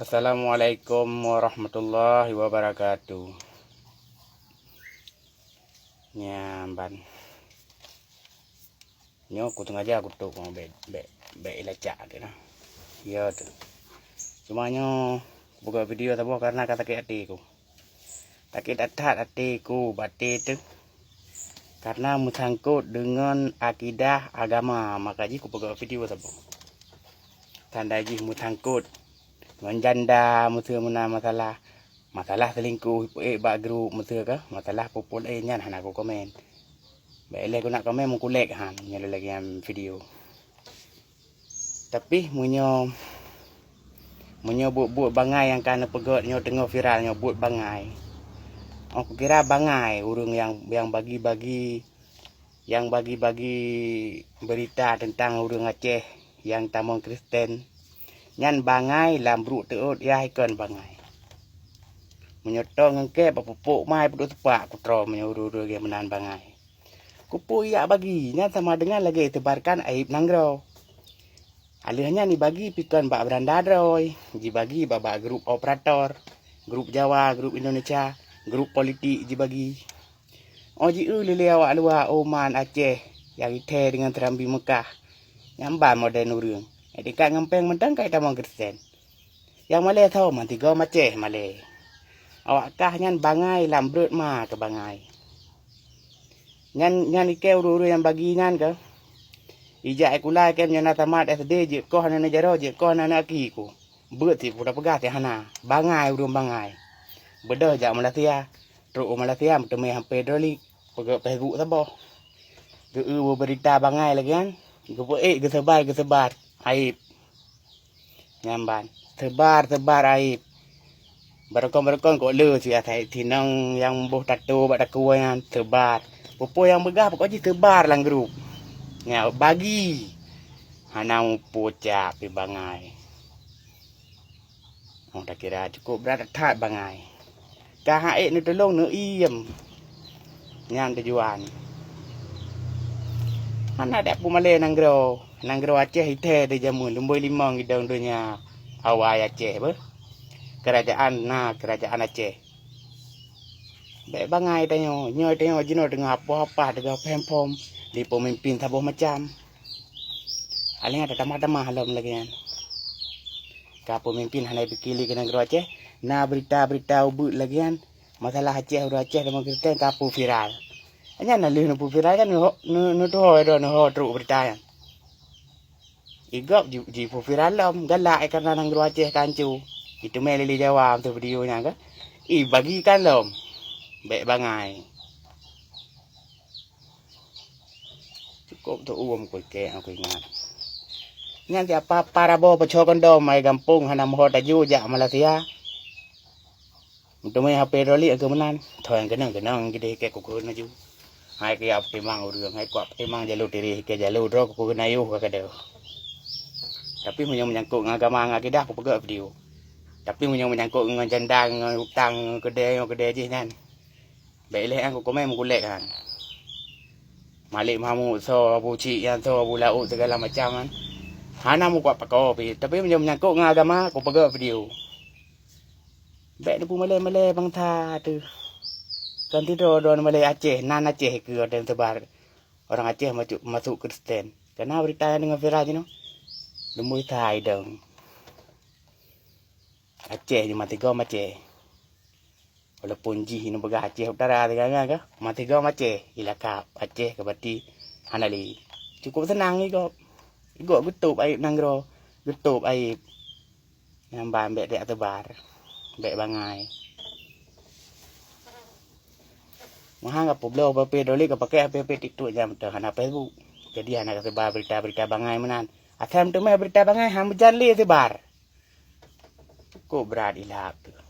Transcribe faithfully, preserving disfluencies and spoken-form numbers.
Assalamualaikum warahmatullahi wabarakatuh. Nyan ban. Nyoe ku sengaja kutôp ngon bèk, bèk, bèk ilacak teuh nah. Ya teuh. Cuma nyoe kubuka video saboh karena ka sakét até ku. Sakét that-that até ku baté teuh. Karena meusangkot deungon akidah agama, maka jih kubuka video saboh. Tanda jih meusangkot ngon janda, meuseu meunan masalah, masalah selingkuh, ipeuék bak grup, meuseu ka, masalah peue-peue laén nyan hana ku komen. Bèk ilèe ku nak komen, meukulek han nyoe lagèe nyan video. Tapi meunyoe, meunyoe buet-buet bangai nyang ka neupeugèt nyoe teungoh viral nyoe buet bangai. Oh, kukira bangai ureueng nyang, nyang bagi-bagi, nyang bagi-bagi beurita teuntang ureueng Aceh nyang tamong Kristen. Nyan bangai lam bruek teuôt yah ikon bangai. Meunyoe toe ngon kèe bak pupuk mai peuduek teupak kutroe meunyoe ureueng-ureueng nyang meunan bangai. Kupeue ijak bagi, nyan sama deungon lagèe itebarkan aéb nanggroe. Alheuh nyan jibagi pikon bak beuranda droe, jibagi bak, bak grup operator, grup Jawa, grup Indonesia, grup politik jibagi. Oh, jieu lé-lé awak luwa, oh, man Aceh nyang ithèe deungon seurambi Meukah. Nyan ban modern ureueng. Nyang tingkat ngon pèng mantong ka jitamong Kristen. Nyang malèe soe, meusigoe Aceh malèe. Awak kah nyan bangai lam breuet ma keu bangai. Nyan, nyan ikèe ureueng-ureueng nyang bagi nyan keuh. Ijak sikula ikèe meunyoe na tamat S D jeuet koh aneuk-aneuk jaroe, jeuet koh aneuk-aneuk aki ku. Beuet cit peugah-peugah cit hana. Bangai ureueng bangai. Beudôh jak Malaysia. Trok u Malaysia meuteumé H P Drolik. Peugèt Facebook saboh. Geu-eu beurita bangai lagèe nyan. Geupeuék geusebar-geusebar. Aéb. Nyan ban. Sebar-sebar aéb. Barokon-barokon kok le siat hai tinong nyang boh tato bak takue nyan sebar. Peue-peue nyang beugah pokok jih sebar lam grup. Nyan bagi. Hana muphom cak pih bangai. Oh, takira cukup brat that bangai. Ka han ék neutulông neuiem. Nyan tujuan. Hana dak peumalèe nanggroe. Nanggroe Aceh ithèe di jameun lumbôi limong idong donya awai Aceh beuh. Keurajaan na keurajaan Aceh. Bèk bangai tanyoe, nyoe tanyoe jinoe teungoh apoh-apah teungoh phom-phom di peumimpin saboh macam. Aléng ada tamah-tamah lom lagèe nyan. Ka peumimpin hana pike lé keu nanggroe Aceh, na beurita-beurita ubeuet lagèe nyan, masalah Aceh, ureueng Aceh deungon Kristen ka peuviral. Nyan na lheueh neupeuviral kan neuho, neu, neutuho droe neuho trok beurita nyan. Igop ji, jipeuviral lom, galak, eh, karena nanggroe Aceh ka hanco. Iteumé lé-lé Jawa meutu video nyan kan. Ibagikan lom. Bèk bangai. Cukup teuuem ku ikèe, aku ingat. Nyan siapa-apa rabo peucok kondom ai gampông hana meuho taju jak Malaysia. Meuteumé H P Drolik keu meunan. Thon keunong-keunong gideh ikèe kukheun laju. Hai keu jak peutimang ureueng, hai kuak peutimang jalô tireh ikèe jalô droe kukheun ayôh ka keudeh. Tapi meunyoe meunyangkot ngon agama ngon akidah kupeugah video. Tapi meunyoe meunyangkot ngon janda ngon utang ngon keudè ngon keudè jih nyan. Bèk ilèe an kukomén meukulek han. Malik Mahmud soe Abu Cik nyan soe Abu Laôt segala macam kan. Hana mukuak pakoe pih. Tapi meunyoe meunyangkot ngon agama kupeugah video. Bèk neupeumalèe-malèe bansa teuh. Kan sidroe-droe neumalèe Aceh, nan Aceh keu watèe teubar. Orang Aceh masuk, masuk Kristen. Kana beurita nyang deungon viral jinoe. Lumbôi sai dong. Aceh jimeutigom Aceh. Walaupun jih neupeugah Aceh Utara teuka kah, meutigom Aceh. Ilakab Aceh keu bati hana lé. Cukup seunang igop. Igop geutôp aéb nanggroe. Geutôp aéb. Nyan ban bèk teubar, bèk bangai. Meuhang ka peubloe H P Drolik ka pakai H P-H P TikTok nyang meuteumé hana Facebook. Jadi hana ka seubar beurita-beurita bangai meunan. Asai meuteumé beurita bangai han meujan lé seubar. Cukup brat ilap teuh.